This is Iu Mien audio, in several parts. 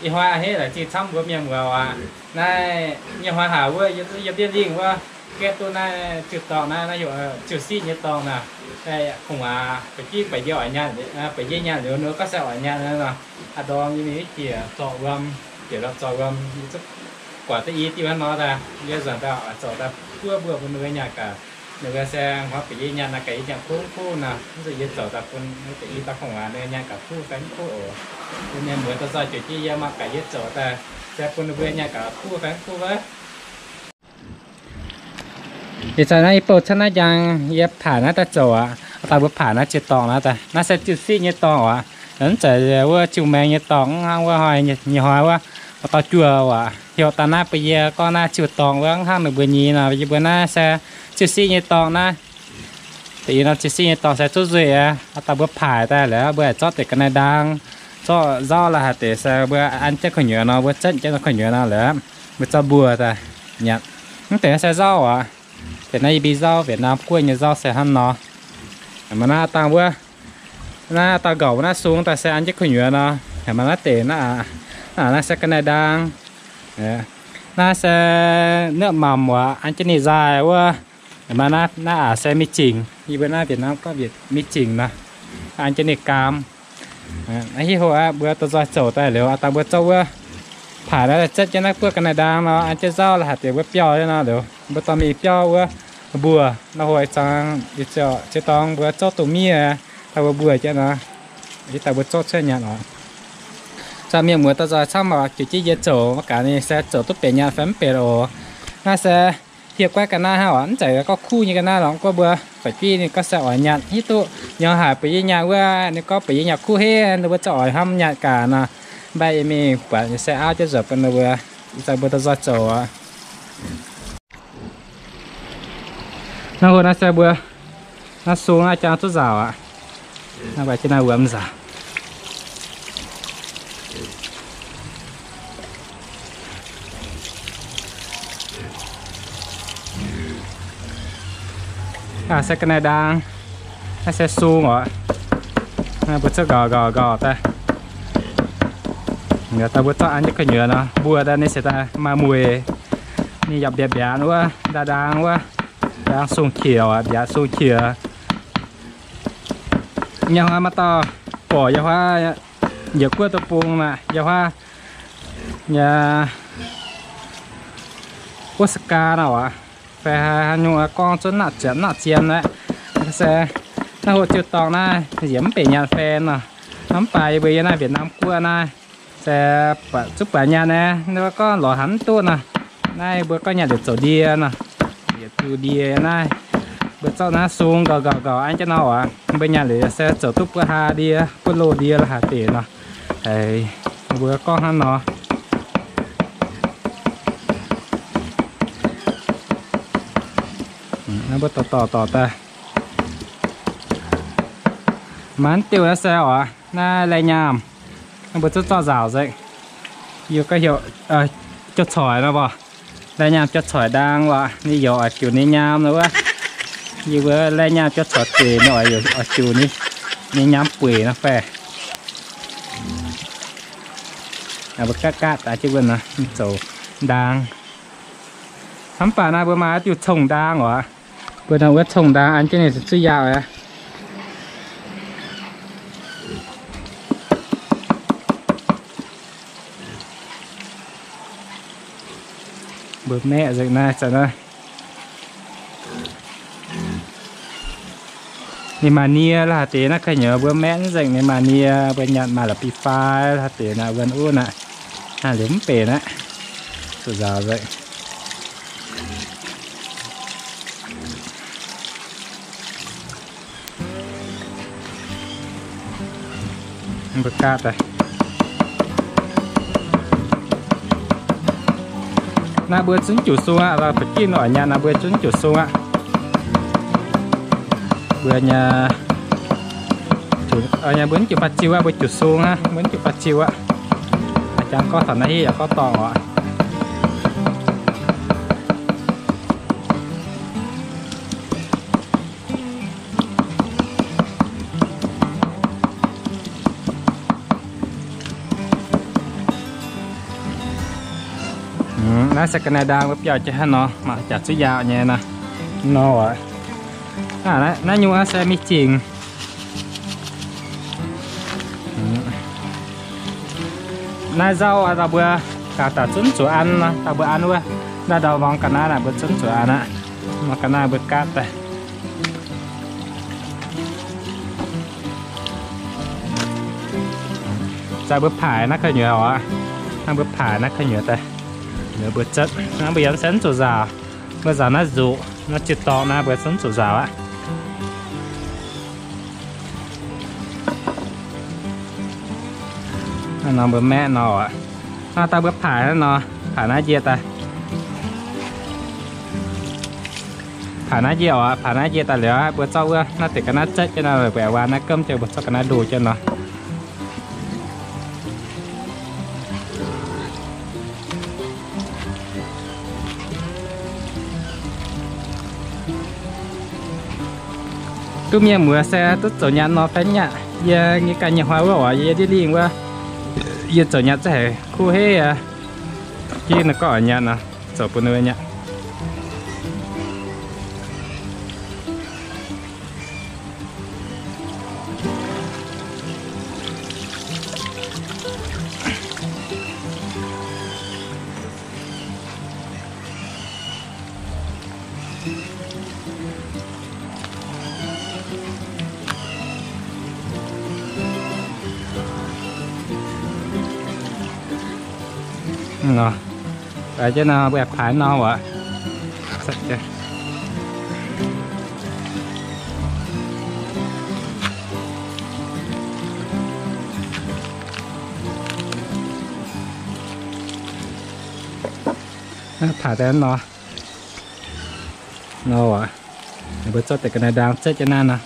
Ih hnoi a'hneiv laaic zingh camv mbuo mienh muoz aac. Naaiv nyei hnoi haac wuov yiem ndiev lingh wuov, gaeqv duqv naaiv ziuh dorngh naaiv, naaiv heuc ziuh siqv nyei dorngh naaic. Kungx aac, ba'jiv ba'yie oix nyaanh, ba'yie nyaanh liuz nor gorngv se oix nyaanh nor. Aa, ndorm yie mingh jiex zorc wuom, jiex zorc wuom, guatc duqv i diuh hnangv nor daaih, yie nzuonx daaih oix zoux daaih buov mbuo bun ninh mbuo nyaanh gaax. Ninh mbuo se hnoi ba'yie nyaanh naaic gaax yie nyaanh kuv kuv nor, mv zuqc yie zoux daaih bun ba'yie daaih kungx aac ninh nyaanh gaax kuv fai mv kuv oc. Mbuo mienh muoz douz-zoih ziouc jienv yie mangc gaax yie zoux daaih se bun ninh mbuo nyaanh gaax kuv fai mv kuv wuov. Ih zanc naaiv yie bouh cuotv naaiv njang, yie paaic naaiv daaih zoux aqv. Dangh mbuo paaic naaiv ziuh dorngh naaiv daaih, naaiv se ziuh siqv nyei dorngh aqv. Mv zeiz wuov ziuh maengx nyei dorngh, hnangv wuov hnoi nyei hnoi wuov, wuov dauh juoh aqv. Heuc daaih naaiv bun yie gorngv naaiv ziuh dorngh wuov, hnangv ninh mbuo nyei nor, yie mbuo naaiv se ziuh siqv nyei dorngh naaiv. Deix i nor ziuh siqv nyei dorngh se zuqv nzuih aqv. Dangh mbuo paaic daaih liuz, mbuo zorqv deix ga'naaiv ndaang, zorqv nzauv la'haaix deix se mbuo an jienv gu'nyuoz nor, mbuo zetv jienv gu'nyuoz nor liuz, mbuo zorqv mbuo daaih nyanc. Mv deix naaiv se nzauv aqv. Deix naaiv yie mbuo nzauv, Việt Nam guoqv nyei nzauv se hnangv nor. Maaih naaiv dangh wuov, naaiv dangh nqauz naaiv sung daaih se an jienv gu'nyuoz nor. Maaih naaiv deix naaiv, naaiv se ga'naaiv ndaang. Naaiv se nước mắm aqv, an jienv ninh nzaaih wuov. Maaih naaiv, naaiv aqc se mingh zingc, yie mbuo naaiv Việt Nam gorngv mingh zingc nor, an jienv ninh gaam. Aa, hiuv hov aqv, mbuo douz-zoih zoux daaih liuz, dangh mbuo zorqv wuov paaic naaiv zetv jienv naaiv buov ga'naaiv ndaang nor, an jienv nzauv la'haaix deix mbuo biauv nor liuz, mbuo dorh mingh biauv wuov mbuoz nor, hov ih zanc ziex dorngx mbuo zorqv dongh miev daaih mbuo mbuoz jienv nor, dangh mbuo zorqv cuotv nyanc oc. Zanc mienh muoz douz-zoih camv oc, jiez jienv yie zoux mangc gaax ninh se zoux duqv benx nyanc fai mv benx oc. Naaiv se hieh guaiv ga'naaiv hnangv oc, mv zeiz gorngv kuv nyei ga'naaiv lorqc. Gorngv mbuo faix-fiuv ninh gorngv se oix nyanc hiuv duqv, nyei haic bun yie nyanc wuov, ninh gorngv bun yie nyanc kuv heh, ninh mbuo zungv oix hnamv nyanc gaax nor. Mv baac yie mingh buatc nyei se auv jienv nzuonx bun ninh mbuo, ih zanc mbuo douz-zoih zoux oc. Naaiv hov naaiv se mbuo naaiv sung naaiv jangx zuqc nzaaux aqv. Naaiv baac jienv naaiv wuom nzaaux. Naaiv se ga'naaiv ndaang, naaiv se sung oc. Naaiv mbuo zuqc nqaaux nqaaux nqaaux daaih. Daaih mbuo zorqv an jienv gu'nyuoz nor, mbuo daaih ninh se daaih maaih mueic. Ninh yaac mbiaatc mbiaatc wuov, ndaang ndaang wuov, ndaang sung qiex oc, mbiaatc sung qiex. Nyei hnoi maaih dauh gorx yie huaav njiec guoqv deic-bung naaic, yie huaav nyei Osaka nor oc. Fai haaix nyungc gorngv zunv naqv ziepc naqv zien aqv. Se naaiv hov ziouc dorngx naaiv nziex mv benx nyanc fan nor. Mv baac yie mbuo yiem naaiv Việt Nam guoqv naaiv se zuqc buatc nyanc naaiv, gorngv lorz hanc mv duqv nor. Naaiv mbuo gorngv nyanc liuz zoux ndie nor. Yietc diuh ndie naaiv, mbuo zorqv naaiv sung nqaaux nqaaux nqaaux an jienv nor oc. Mbuo nyanc liuz se zoux duqv buoqv haa ndie, buoqv loh ndie la'haaix deix nor. Mbuo gorngv hnangv nor. Naaiv mbuo dorh dorh dorh daaih. Mangc diuh naaiv se oc, naaiv lai nyaamh. Naaiv mbuo zuqc zorqv nzaaux nzengc. Yie gorngv heuc jauv-coix nor mbuo. Lai nyaamh jauv-coix ndaang wuov, ninh youz oix jiuc ninh nyaam nor wuov. Yie mbuo lai nyaamh jauv-coix deix nor oix jiuc ninh nyaam bueix nor fai. Mbuo gaatv gaatv daaih jienv mbuo nor, zoux ndaang. Mv baac naaiv mbuo maaih diuh cong-ndaang oc. Mbuo nor wuov cong-ndaang an jienv ninh zuqc yaauh aqv. Mbuo maeqv nzengc naaiv zanc naaiv. Ninh maaih nie la'haaix deix naaiv gu'nyuoz mbuo maeqv nzengc ninh maaih nie, mbuo nyanc maaih la'biei fai la'haaix deix naaiv wuonh uv naaiv. Naaiv liuz mv benx aqv. Zuqc nzaaux nzengc. Mbuo gaatv daaih. Naaiv mbuo zunv juqc sung aqv, la'ba'jinh oix nyanc naaiv mbuo zunv juqc sung aqv. Mbuo nyei, mbuo mv juqc faah ziux aqv, mbuo juqc sung aqv, mbuo mv juqc faah ziux aqv. Jangx gorngv taux naaiv hitv yaac gorngv dorngc oc. Naaiv se ga'naaiv ndaang mbuo biauv jienv hnangv nor, mangc jaax zuqv yaauc nyei nor. Nor aqv. Naaiv nyungc se mingh zingc. Naaiv nzauv daaih mbuo gaax daaih zunv zuqc an nor, daaih mbuo an wuov. Naaiv ndau muangx ga'naaiv naaic mbuo zunv zuqc an aqv. Muangx ga'naaiv mbuo gaatv daaih. Zaaih mbuo paaic naaiv ka'nyuoz oc. Hnangv mbuo paaic naaiv ka'nyuoz daaih, mbuo zotv naaiv, mbuo yaac se mv zuqc nzaaux. Mbuo nzaaux naaiv nzuqc, naaiv ziuc dorngx naaiv mbuo zunv zuqc nzaaux aqv. Naaiv nor mbuo maeqv nor oc. Naaiv daaih mbuo paaic naaiv nor, paaic naaiv njiec daaih. Paaic naaiv njiec oc, paaic naaiv njiec daaih liuz, mbuo zorqv wuov naaiv deix ga'naaiv zotv jienv nor, mbuo waac naaiv gomv jienv, mbuo zorqv ga'naaiv ndoh jienv nor. Duqv mienh muoz se duqv zoux nyaanh nor fai mv nyaanh. Yie nyei ganh nyei hnoi wuov oc, yie ndiev lingh wuov, yie zoux nyaanh za'gengh kuv heiv aqv. Yie naaiv gorngv nyaanh nor, zoux bun ninh nyei. Nor, jienv nor mbuo paaic nor oc. Paaic daaih nor. Nor oc. Mbuo zorqv deix ga'naaiv ndaang zotv jienv naaiv nor.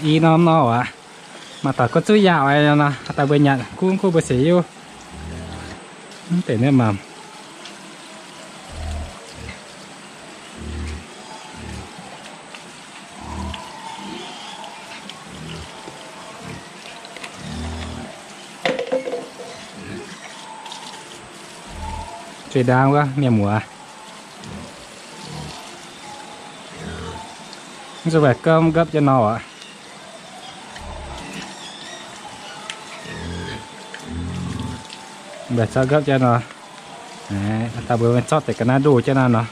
I norm nor aqv. Maaih dauh gorngv zuqv yaauc nor, daaih mbuo nyanc kuv kuv mbuo siec hiuv. Mv deix naaiv maah. Zueiz ndaang wuov mienh muoz. Mv zuqc mbaih gomv gopv jienv nor aqv. Mbaih zorqv gopv jienv nor. Daaih mbuo zorqv deix ga'naaiv ndoh jienv naaiv nor.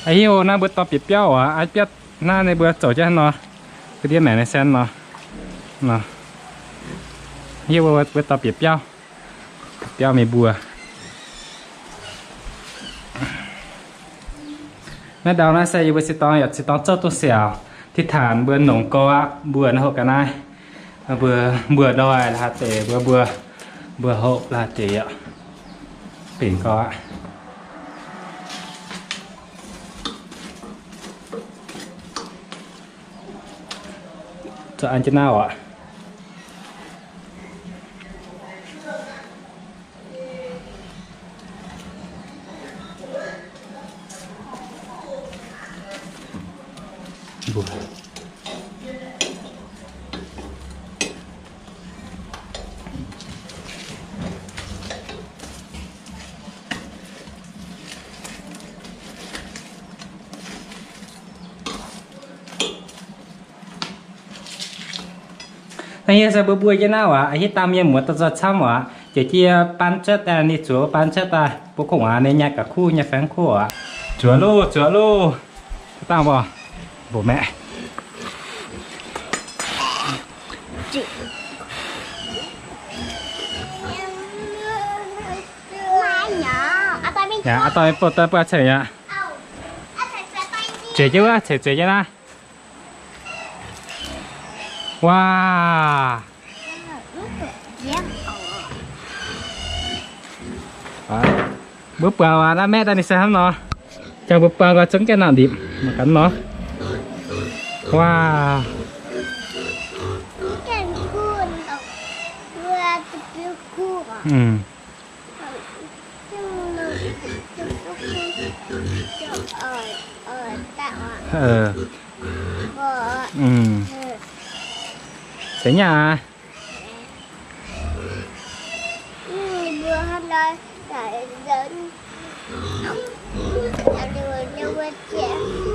A'hiuv naaiv mbuo dorh bieqc biauv oc, a'biatv naaiv ninh mbuo zoux jienv nor. Ga'ndiev maengc naaiv se nor, nor. Yie mbuo, mbuo dorh bieqc biauv, biauv mingh mbuo. Naaiv ndau naaiv se yie mbuo ziex dorn, yaac ziex dorn zouv duqv siaauc. Tin-taanx mbuo nongc gau aqv, mbuo naaiv hoqc ga'naaiv. Mbuo, mbuo ndoih la'haaix deix mbuo, mbuo, mbuo hoqc la'haaix deix yaac benx gau aqv. Zoux an jienv naaiv oc. Naaiv yie se mbuo mbuo jienv naaiv oc, a'hneiv dangh mienh muoz douz nzoih camv oc, jiex jiex ban cuotv daaih, ninh zuoqv ban cuotv daaih, mbuo kungx oc, ninh nyei ga'kuv nyei faengv kuv oc. Zuoqv loh, zuoqv loh. Dangh mbuo, mbuo maeqv. Aa, dorh mingh bouh daaih baac ceix aqv. Zueiz jienv wuov, ceix zueiz jienv naaiv. Waac! Mbuo buangh waac naaiv maeqv daaih ninh se hnangv nor. Jangx mbuo buangh gau zungv gaengh nangc ndipc mangc gaax nor. Waac! Se nyaah aqv.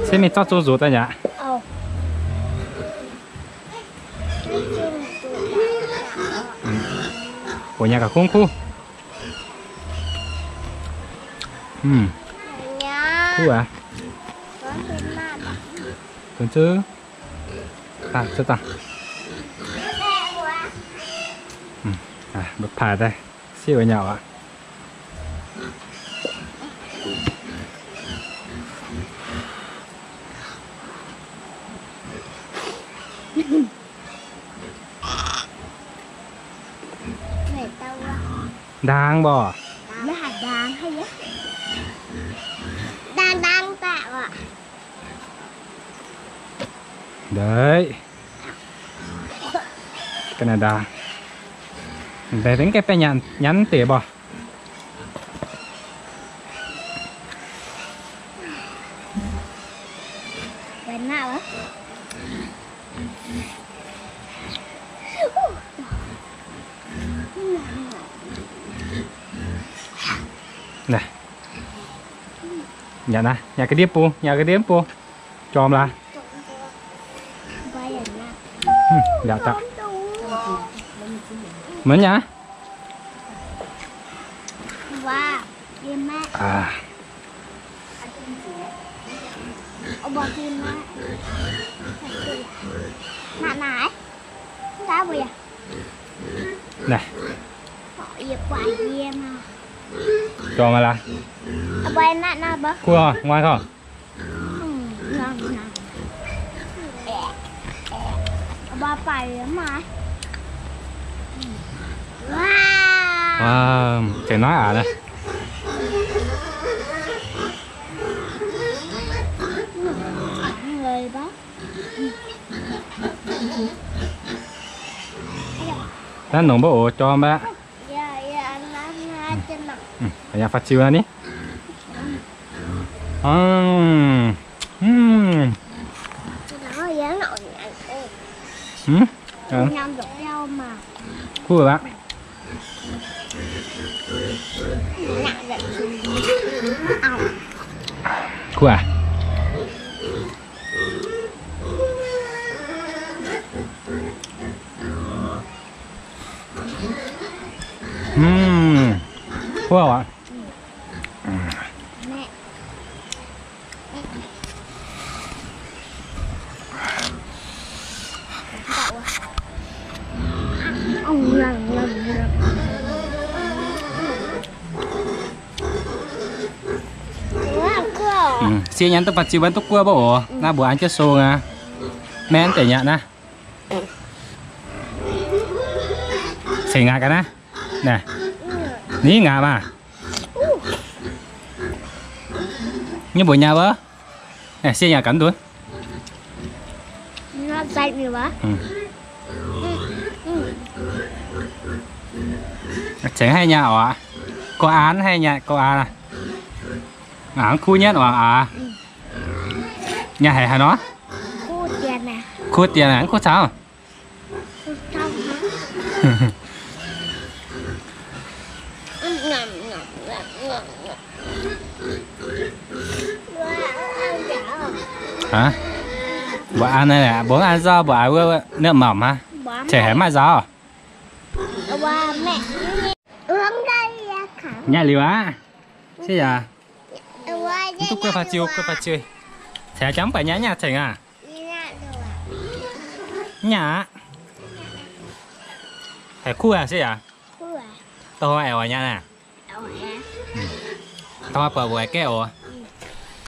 Se mingh zorqv zung nzuqc daaih nyei aqv. Hoc nyei ga'kuv kuv. Kuv aqv. Dongh zuqv. Dangh, zuqv dangh. Mbuo paaic daaih, siouc nyei aqv. Ndaang mborqc. Ndeic. Ga'naaiv ndaang. Ndeic dengv gaengh baengh nyanc, nyanc deix mborqc. Naaiv. Nyanc naaiv, nyanc ga'ndiev bung, nyanc ga'ndiev bung. Jorm laaix. Mv nyanc. Naaiv. Jorm laaix. Kuv, nguaaiv korv. Wow, tengx naaiv aqc naaiv. Naaiv nongc mbuo oc, jorm aqv. Yangh faah ziux naaiv ni. Kuv aqv. Kuv aqv. Kuv aqv. Sieqv nyanc duqv faah ziux mbuo duqv guoqv mbuo oc. Naaiv mbuo an jienv sou aqv. Maengx deix nyanc naaiv. Cingx ngaatc gaax naaiv. Naaiv. Ni ngaatc maah. Nyei mbuox nyaah wuov. Naaiv sieqv nyaah gaax ndunv. Cingx haih nyaah oc. Go aan haih nyaah go aan. Aa, kuv nyanv oc aa. Nyaah haic haaix nor? Kuv dien aqv, kuv caux. Mbuo an naaiv, mbuo an nzauv, mbuo an wuov nyeumc mamc aqv. Cingx haiz maaih nzauv. Nyaah liuz aqv. Sieqv yaac, mv duqv guoqv faah ziux, guoqv faah ziux. Cingx jangx mv baac nyaah nyaah cengx aqv. Nyaah aqv. Haiz kuv aqv sieqv yaac. Dongh hnoi aengx oix nyaah naaiv. Dongh hnoi buatc mbuo aengx gaeqv oc.